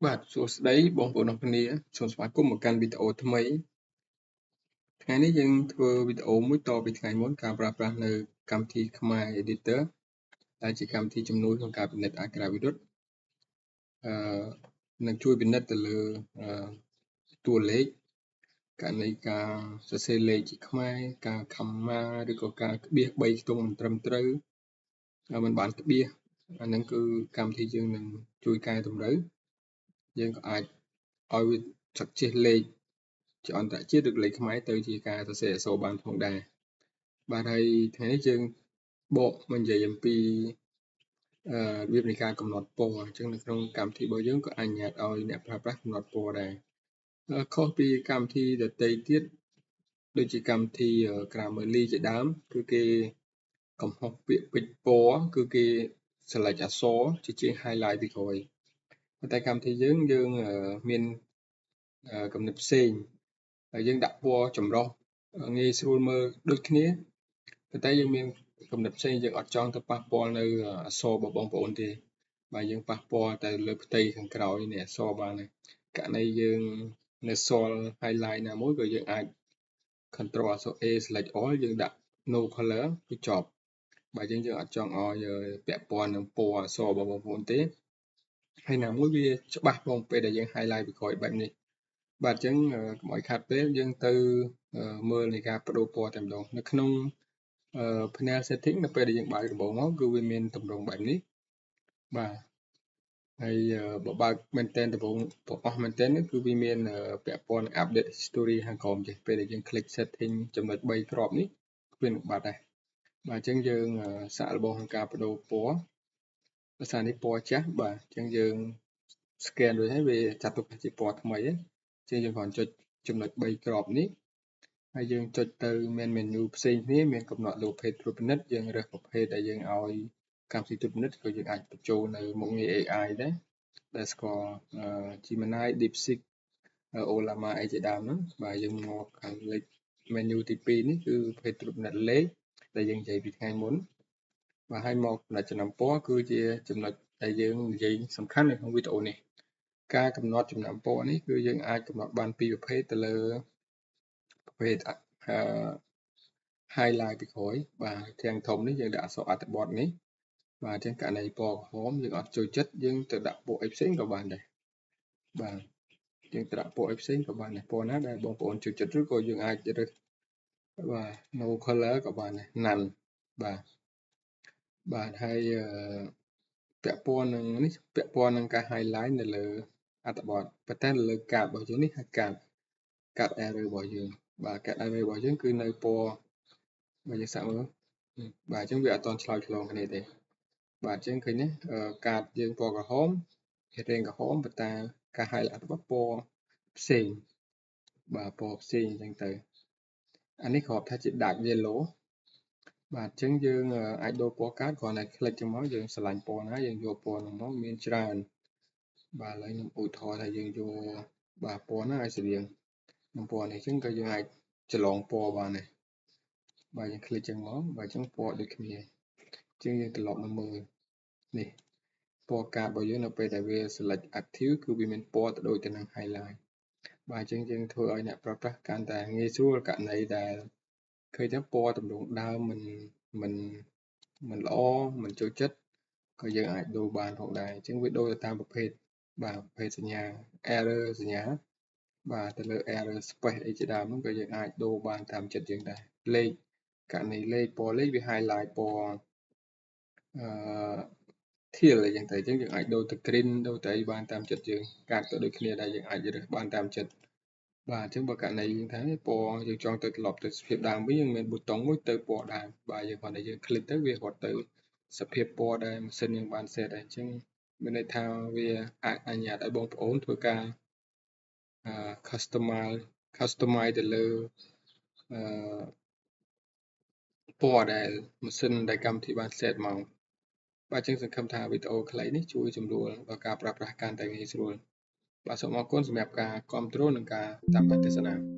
បាទសួស្តីបងប្អូនអរគ្នាសូមស្វាគមន៍មកកាន់វីដេអូថ្មីថ្ងៃនេះយើងធ្វើវីដេអូមួយតពីថ្ងៃមុនការប្រើប្រាស់នៅកម្មវិធីខ្មែរ Editor ដែលជាកម្មវិធីជំនួយក្នុងការពិនិត្យអក្ខរាវិរុទ្ធអឺនឹងជួយពិនិត្យទៅលើតួលេខករណីការសរសេរលេខជាខ្មែរការ comma ឬក៏ការក្បៀស3ខ្ទង់មិនត្រឹមត្រូវមិនបានក្បៀសអានឹងគឺកម្មវិធីយើងនឹងជួយកែតម្រូវយើងក៏អាចឲ្យវាសឹកចេះលេខជាអន្តរជាតិឬលេខខ្មែរទៅជាការសរសេរអក្សរបានផងដែរបាទហើយថ្ងៃនេះយើងបកមកនិយាយអំពីអឺរបៀបនៃការកំណត់ពណ៌អញ្ចឹងនៅក្នុងកម្មវិធីរបស់យើងក៏អនុញ្ញាតឲ្យអ្នកប្រើប្រាស់កំណត់ពណ៌ដែរខុសពីកម្មវិធីដទៃទៀតដូចជាកម្មវិធី Grammarly ជាដើមគឺគេកំហុសពាក្យពេចន៍ពណ៌គឺគេ select អក្សរជាជាង highlight ពីក្រោយប៉ុន្តែកម្មវិធីយើងយើងមានគំនិតផ្សេងហើយយើងដាក់ពណ៌ចម្រុះងាយស្រួលមើលដូចគ្នាប៉ុន្តែយើងមានគំនិតផ្សេងយើងអត់ចង់ទៅប៉ះពាល់នៅអក្សររបស់បងប្អូនទេបាទយើងប៉ះពាល់តែលើផ្ទៃខាងក្រោយនៃអក្សរបានហើយករណីយើងនៅសល់ highlight ណាមួយក៏យើងអាច control អក្សរ A select all យើងដាក់ no color គឺចប់បាទយើងយើងអត់ចង់ឲ្យពាក់ព័ន្ធនឹងពណ៌អក្សររបស់បងប្អូនទេហើយណាមួយវាច្បាស់ផងពេលដែលយើង highlight ពីក្រោយបែបនេះបាទអញ្ចឹងកុំឲ្យខាត់ពេលយើងទៅមើលនៃការបដូរពណ៌តែម្ដងនៅក្នុង panel setting នៅពេលដែលយើងបើកដំបូងមកគឺវាមានទម្រង់បែបនេះបាទហើយបើបើកមែនតែនដំបូងអស់មែនតែនគឺវាមានពាក់ព័ន្ធនឹង update history ខាងក្រោមចេះពេលដែលយើង click setting ចំណុច3គ្រាប់នេះវានឹងបាត់ដែរបាទអញ្ចឹងយើងសាកល្បងក្នុងការបដូរពណ៌ភាសានេះពណ៌ចាស់បាទអញ្ចឹងយើង scan រួចហើយវាចាត់ទុកថាជាពណ៌ថ្មីអញ្ចឹងយើងគ្រាន់ចុចចំណុច3គ្រាប់នេះហើយយើងចុចទៅមាន menu ផ្សេងគ្នាមានកំណត់លើប្រភេទត្រួតពិនិត្យយើងរើសប្រភេទដែលយើងឲ្យកម្មវិធីត្រួតពិនិត្យក៏យើងអាចបញ្ចូលនៅមុខងារ AI ដែរដែលស្គាល់ Gemini, DeepSeek, Ollama អីជាដើមហ្នឹងបាទយើងមកខាងលេខ menu ទី2នេះគឺប្រភេទត្រួតពិនិត្យលេខដែលយើងនិយាយពីថ្ងៃមុនបាទហើយមកចំណុចចំណាំពណ៌គឺជាចំណុចដែលយើងនិយាយសំខាន់នៅក្នុងវីដេអូនេះការកំណត់ចំណាំពណ៌នេះគឺយើងអាចកំណត់បានពីរប្រភេទទៅលើប្រភេទអឺ highlight ពីក្រោយបាទទាំងធំនេះយើងដាក់អក្សរអត្ថបទនេះបាទអញ្ចឹងករណីពណ៌ក្រហមយើងអត់ចូលចិត្តយើងទៅដាក់ពណ៌អីផ្សេងក៏បានដែរបាទយើងទៅដាក់ពណ៌អីផ្សេងក៏បានដែរពណ៌ណាដែលបងប្អូនចូលចិត្តឬក៏យើងអាចរើសបាទ no color ក៏បានដែរ none បាទបាទហើយពាក់ព័ន្ធនឹងនេះពាក់ព័ន្ធនឹងការ highlight នៅលើអត្ថបទប៉ុន្តែនៅលើកាតរបស់យើងនេះហៅកាតកាត error របស់យើងបាទកាត error របស់យើងគឺនៅពណ៌បើយើងសាកមើលបាទអញ្ចឹងវាអត់ទាន់ឆ្លើយឆ្លងគ្នាទេបាទអញ្ចឹងឃើញទេកាតយើងពណ៌ក្រហមរាងក្រហមប៉ុន្តែការ highlight អត្ថបទពណ៌ផ្សេងបាទពណ៌ផ្សេងអញ្ចឹងទៅអានេះគ្រាប់ថាជា dark yellow បាទអញ្ចឹងយើងអាចដូរពណ៌កាតគ្រាន់តែ click ចឹងមកយើងស្រឡាញ់ពណ៌ណាយើងយកពណ៌ហ្នឹងមកមានច្រើនបាទឥឡូវខ្ញុំឧទាហរណ៍ថាយើងយកបាទពណ៌ណាឲ្យស្រៀងនឹងពណ៌នេះអញ្ចឹងក៏យើងអាចច្រឡងពណ៌បានដែរបាទយើង click ចឹងមកបាទអញ្ចឹងពណ៌ដូចគ្នាអញ្ចឹងយើងត្រឡប់មកមើលនេះពណ៌កាតរបស់យើងនៅពេលដែលវា select active គឺវាមានពណ៌ទៅដូចទៅនឹង highlight បាទអញ្ចឹងយើងធ្វើឲ្យអ្នកប្រើប្រាស់កាន់តែងាយស្រួលករណីដែលឃើញថាពណ៌ទម្រង់ដើមមិនមិនមិនល្អមិនចូលចិត្តក៏យើងអាចដូរបានផងដែរអញ្ចឹងវាដូរទៅតាមប្រភេទបាទប្រភេទសញ្ញា error សញ្ញាបាទទៅលើ error space អីជាដើមហ្នឹងក៏យើងអាចដូរបានតាមចិត្តយើងដែរលេខករណីលេខពណ៌លេខវា highlight ពណ៌អឺ teal អីចឹងទៅអញ្ចឹងយើងអាចដូរទៅ green ដូរទៅអីបានតាមចិត្តយើងកាត់ទៅដូចគ្នាដែរយើងអាចរើសបានតាមចិត្តបាទអញ្ចឹងបើករណីយើងថាពណ៌យើងចង់ទៅត្រឡប់ទៅសភាពដើមវិញយើងមានប៊ូតុងមួយទៅពណ៌ដើមបាទយើងគ្រាន់តែយើង click ទៅវារត់ទៅសភាពពណ៌ដែលម៉ាស៊ីនយើងបាន set ហើយអញ្ចឹងមានន័យថាវាអាចអនុញ្ញាតឲ្យបងប្អូនធ្វើការ customize ទៅលើអឺពណ៌ដែលម៉ាស៊ីនដែលកម្មវិធីបាន set មកបាទអញ្ចឹងសង្ឃឹមថាវីដេអូខ្លីនេះជួយសម្រួលដល់ការប្រើប្រាស់កាន់តែងាយស្រួលបាទសូមអរគុណសម្រាប់ការគាំទ្រនិងការតាមដានទស្សនា។